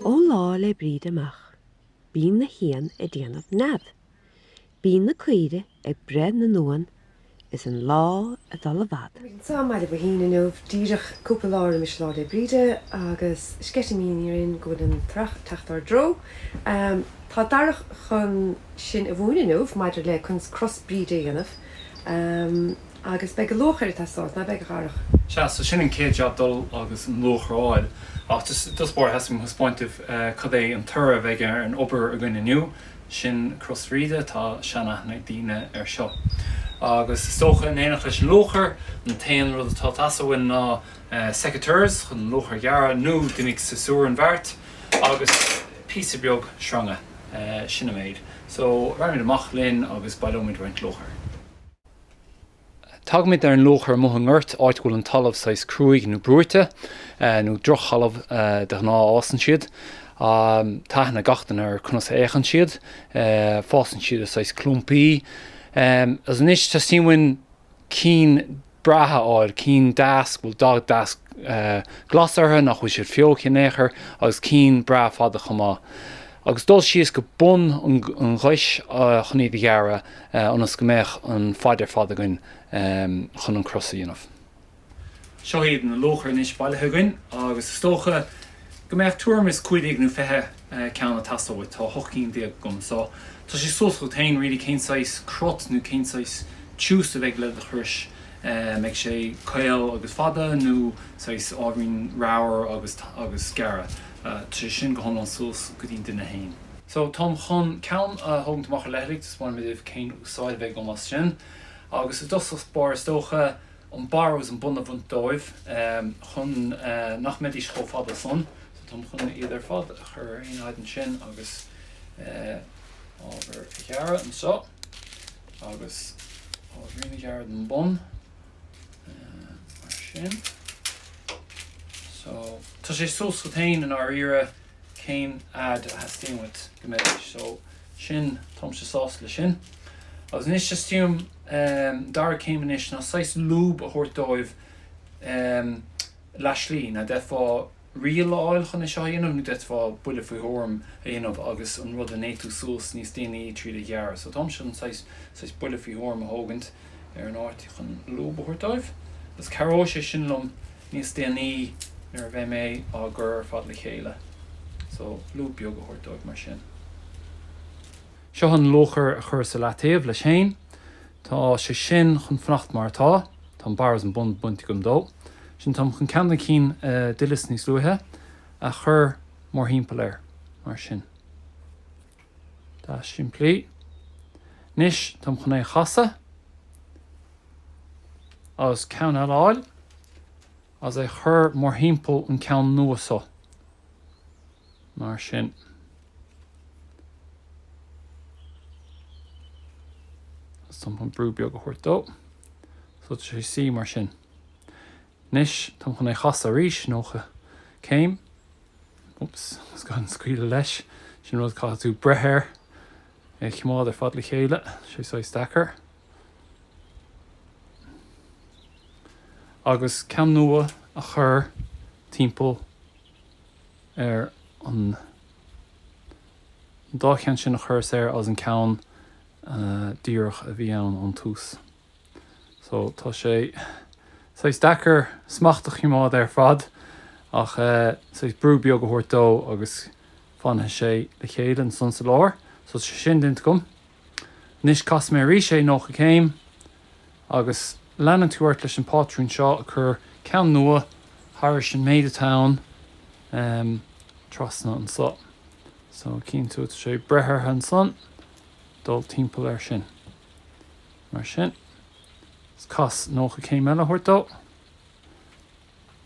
Ó Lá 'le Bríde amach, bíonn na héin ag déanamh nead. Bíonn na caoirigh ag breith na n-uan is an lá ag dul i bhfad. Táimid anseo i mBaile Mhaoithín inniu, díreach cúpla lá roimis Lá 'le Bríde agus sceitimíní orainn go bhfuil an t-earrach ag teacht ár dtreo. Tá Darach chun sinn a mhúineadh inniu maidir le conas cros Bríde a dhéanamh. Agus beidh luachair ag teastáil, ná beidh, a Dharach? Sea, so sin an chéad jab dul agus an luachair a fháil. Ach just i dtús báire theastaigh uaim thaispeáint daoibh cad é an toradh a bheidh ar an obair againn inniu. Sin Cros Bhríde, tá seanaithne ag daoine air seo. Agus is dócha in éineacht leis an luachair, an t-aon rud atá ag teastáil uainn ná secateurs chun an luachair a ghearradh nó dimic siosúr an bheart agus píosa beag sreanga. Sin an méid. So raghaimid amach linn agus baileoimid roinnt luachair. Tagaimid ar an luachair amuigh i ngort, áit go bhfuil an talamh saghas cruaidh nó brúite, nó drochthalamh de ghnáth a fhásann siad. Tá aithne ag gach duine ar conas a fhéachann siad. Fásann siad i saghas clumpaí. Agus anois teastaíonn uainn cinn breátha a fháil, cinn deas, go bhfuil dath deas glas orthu, nach bhfuil siad feoite in aon chor, agus cinn breá fada chomh maith. Agus dul síos go bun an ghois chun iad a ghearradh ionas go mbeadh an faid ar fad againn chun an cros a dhéanamh. Seo iad na luachair anois bailithe againn agus is dócha go mbeadh tuairim is 15 nó 20 ceann ag teastáil uait. Tá 18 cinn agam so tá sé suas chugat féin really cén saghas crot nó cén saghas tiús a bheidh le do chrois. Mbeidh sé caol agus fada nó saghas ábhairín ramhar agus agus gearr. Tá sé sin go hiomlán suas go dtí'n duine féin. So táim chun ceann a thógaint amach ar leithligh, taispeánfaidh mé daoibh cén úsáid a bheidh agam as sin. Agus i dtosach báire is dócha an barr agus an bun a bhaint dóibh chun nach mbeidís chomh fada san. So táim chun iad ar fad a chur ar aon fhaid ansin agus ábhar a ghearradh anseo agus ábhairín a ghearradh don bun mar sin. So tá sé suas chugat féin i ndáiríre cén fhad a theastaíonn uait go mbeidís. So sin, táimse sásta leis sin. Agus anois teastaíonn uaim, dara céim anois ná saghas lúb a thabhairt dóibh leath slí. Now d'fhéadfá ríl a fháil chun é seo a dhéanamh nó d'fhéadfá buille faoi thuairim a dhéanamh agus an rud a néatú suas níos déanaí tríd a ghearradh. So táimse chun saghas, saghas buille faoi thuairim a thógaint ar an áit chun lúb a thabhairt dóibh agus cabhróidh sé sin liom níos déanaí nuair a bheidh mé á gcur ar fad le chéile. So, lúb beag a thabhairt dóibh mar sin. Seo an luachair a chuireas i leataobh leis féin. Tá sé sin chun fanacht mar atá. Tá an barr agus an bun bainte agam dó. Sin táim chun ceann de na cinn a d'fhilleas níos luaithe a chur mórthimpeall air, mar sin. Deas simplí. Anois táim chun é a chasadh agus ceann eile a fháil agus é a chur mórthimpeall an ceann nua so. Mar sin. Agus táim chun brú beag a thabhairt dó. So tá sé suí mar sin. Anois táim chun é a chasadh arís, 90 céim. Oops, is gan scaoileadh leis. Sin rud caithfidh tú breith air. É a choimeád ar fad le chéile. Sé saghas deacair. Agus ceann nua a chur timpeall ar an dá cheann sin a chuireas air agus an ceann díreach a bhí ann ón tús. So tá sé saghas deacair smacht a choimeád ar fad ach saghas brú beag a thabhairt dó agus fanfaidh sé le chéile ansan sa lár. So tá sé sin déanta agam. Anois casfaidh mé arís é 90 céim agus leanann tú ort leis an pátrún seo ag cur ceann nua thairis an méid atá ann trasna anso. So cíonn tú tá sé ag breith orthu ansan dul timpeall air sin. Mar sin, is cas 90 céim eile a thabhairt dó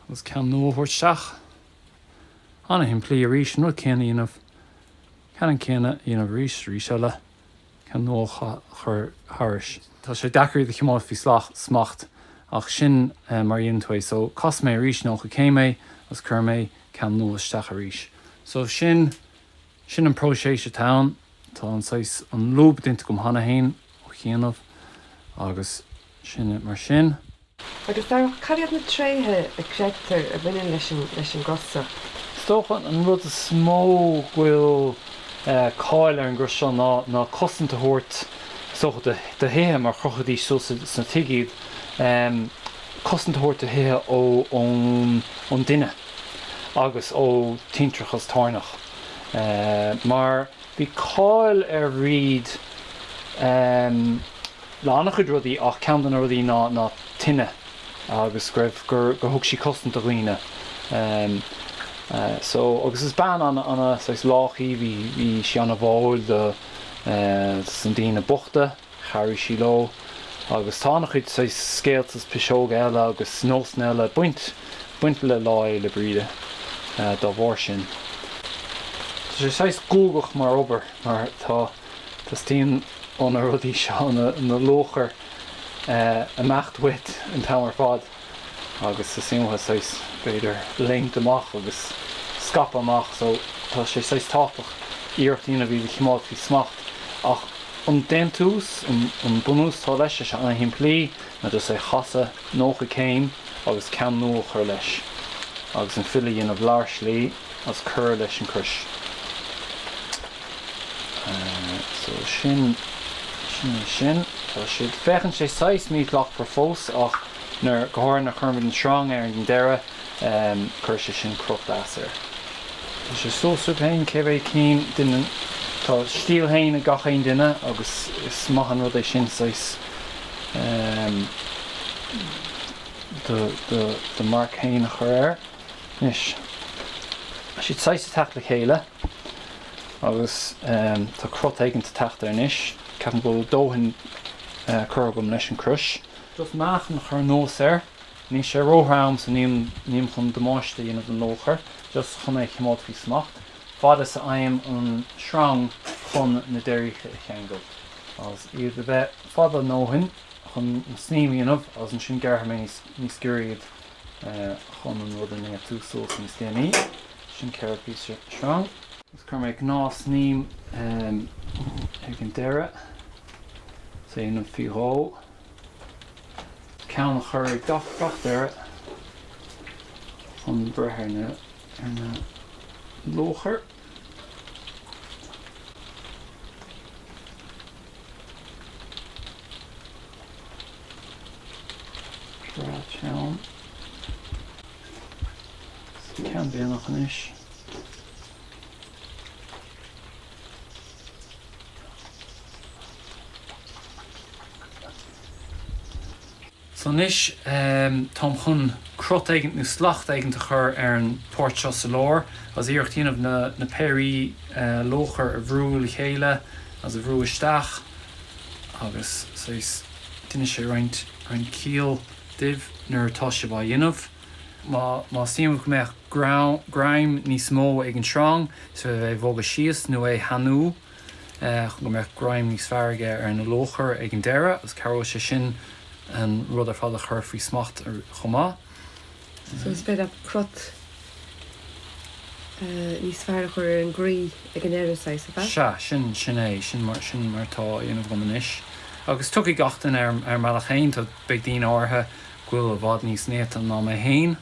agus ceann nua a thabhairt isteach. Ana-shimplí arís, an rud céanna a dhéanamh, ceannann céanna a dhéanamh arís is arís eile, ceann nua a chur thairis. Tá sé deacair iad a choimeád faoi smacht ach sin mar a dhéanann tú é. So, casfaidh mé arís 90 céim é agus cuirfidh mé ceann nua isteach arís. So, sin. Sin an próiseas atá ann. Tá an saghas, an lúb déanta agam cheana féin ó chianaibh agus sin é mar sin. Agus Darach, cad iad na tréithe a chreidtear a bhaineann leis an, leis an gcros seo? Is. dócha an rud is mó go bhfuil cáil ar an gcrois seo ná ná cosaint a thabhairt is dócha do thithe mar chrochaidís suas sna tithe iad, cosaint a thabhairt do thithe ó ón ón dtine agus ó tintreach is toirneach. Mar bhí cáil ar Bhríd le an-chuid rudaí ach ceann de na rudaí ná ná tine agus go raibh gur gur thug sí cosaint do dhaoine. So agus is bean ana ana saghas lách í bhí bhí sí ana bháúil do dos na daoine bochta, chabhraigh sí leo agus tá an-chuid saghas scéalta is piseoga eile agus nósanna eile baint baint le Lá Fhéile Bríde dá bharr sin. Tá sé saghas guagach mar obair mar tá teastaíonn ó na rudaí seo na na luachair imeacht uait an t-am ar fad agus teastaíonn uathu saghas b'fhéidir léimt amach agus scaipeadh amach so tá sé saghas tábhachtach iarracht a dhéanamh iad a choimeád faoi smacht ach an déantús, an bunús atá leis, tá sé an-shimplí ná just é a chasadh 90 céim agus ceann nua a chur leis agus an filleadh a dhéanamh lár slí agus cur leis an crois. So sin, sin é sin. Tá siad, féachann sé saghas míshlachtmhar fós ach nuair, go háirithe nuair a chuirimid an sreang air ag an deireadh, cuirfidh sé sin cruth deas air. Tá sé suas uaibh féin cé mhéad cinn duine, tá stíl féin ag gach aon duine agus is maith an rud é sin saghas do, do, do marc féin a chur air. Anois, tá siad saghas ag teacht le chéile agus tá crot éigin ag teacht air anois. Ceapaim go bhfuil dóthain curtha agam leis an crois. Just meáchan a chur anuas air. Níl sé róthrom so nílim chun damáiste a dhéanamh don luachair, just chun é a choimeád faoi smacht, fad is a fhaighim an sreang chun na deiríche a cheangal. Agus iad a bheith fada a ndóthain chun an snaidhm a dhéanamh agus ansin gearrfaidh mé níos giorra iad chun an rud a néatú suas níos déanaí. Sin 4 píosa sreang. Agus cuirfidh mé gnáth snaidhm ag an deireadh, is é a dhéanamh faoi dhó. Ceann a chur ag gach gach deireadh chun breith ar na ar na luachair. Breá teann. Ceann déanach anois. So anois táim chun crot éigint nó slacht éigint a chur ar an pháirt seo sa lár agus iarracht a dhéanamh na na péirí luachair a bhrú le chéile agus a bhrú isteach agus saghas déanfaidh sé roinnt roinnt ciall daoibh nuair atá sibh á dhéanamh. Má má theastaíonn go mbeadh greim níos mó ag an sreang is féidir é a bhogadh síos nó é a theannú chun go mbeadh greim níos fearr aige ar na luachair ag an deireadh agus cabhróidh sé sin an rud ar fad a chur faoi smacht chomh maith. So is féidir leat crot níos fearr a chur ar an gcroí ag an deireadh, saghas, ab ea? Sea, sin, sin é, sin mar, sin mar atá á dhéanamh agam anois. Agus tiocfaidh gach duine ar, ar a mbealach féin, tá, beidh daoine áirithe go bhfuil i bhfad níos néata ná mé féin.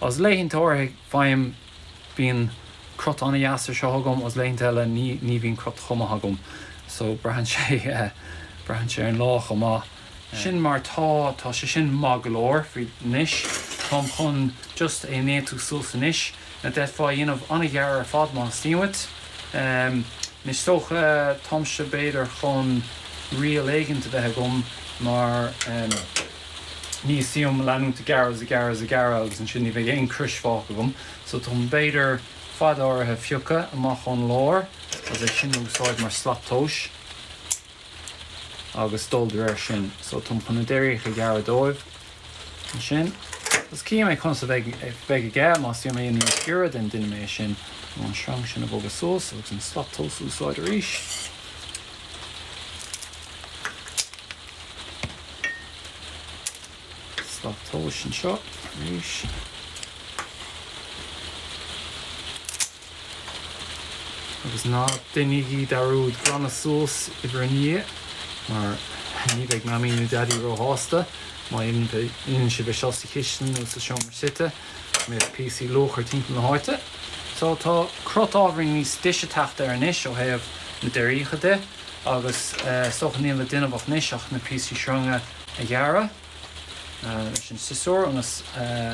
Agus laethanta áirithe faighim, bíonn crot an-dheas ar seo agam agus laethanta eile ní, ní bhíonn crot chomh maith agam. So braitheann sé, braitheann sé ar an lá chomh maith. Sin mar tá, tá sé sin maith go leor faoi anois. Táim chun just é a néatú suas anois. Now d'fhéadfá a dhéanamh an-ghearr ar fad má theastaíonn uait. Anois is dócha táimse b'fhéidir chun riail éigint a bheith agam mar ní theastaíonn uaim leanúint ag gearradh is ag gearradh is ag gearradh agus ansin ní bheidh aon crois fágtha agam. So táim b'fhéidir fad áirithe a phiocadh amach ón lár agus é sin a úsáid mar slat tomhais agus dul de réir sin. So táim chun na deiríocha a ghearradh dóibh ansin. Agus cífidh mé conas a bheidh bheidh aige, má theastaíonn uaim é a dhéanamh níos giorra then déanfaidh mé é sin. An sreang sin a bhogadh suas agus an slat tomhais a úsáid arís. Slat tomhais anseo arís. Agus ná déanaigí dearúd glanadh suas i bhur ndiaidh mar ní bheidh Mamaí nó Daidí róshásta má dhéanann sibh é seo sa chistin nó sa seomra suite. Mbeadh píosaí luachair timpeall na háite. So tá crot ábhairín níos deise teacht air anois ó thaobh na deiríocha de agus is dócha níl le déanamh ach anois ach na píosaí sreinge a ghearradh leis an siosúr ionas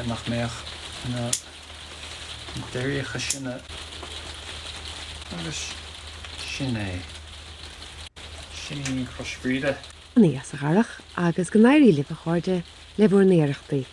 nach mbeadh na deiríocha sin agus sin é. Sin í Crois Bhríde. Aníos a Dharach agus go n-éirí libh a chairde le bhur n-iarrachtaí.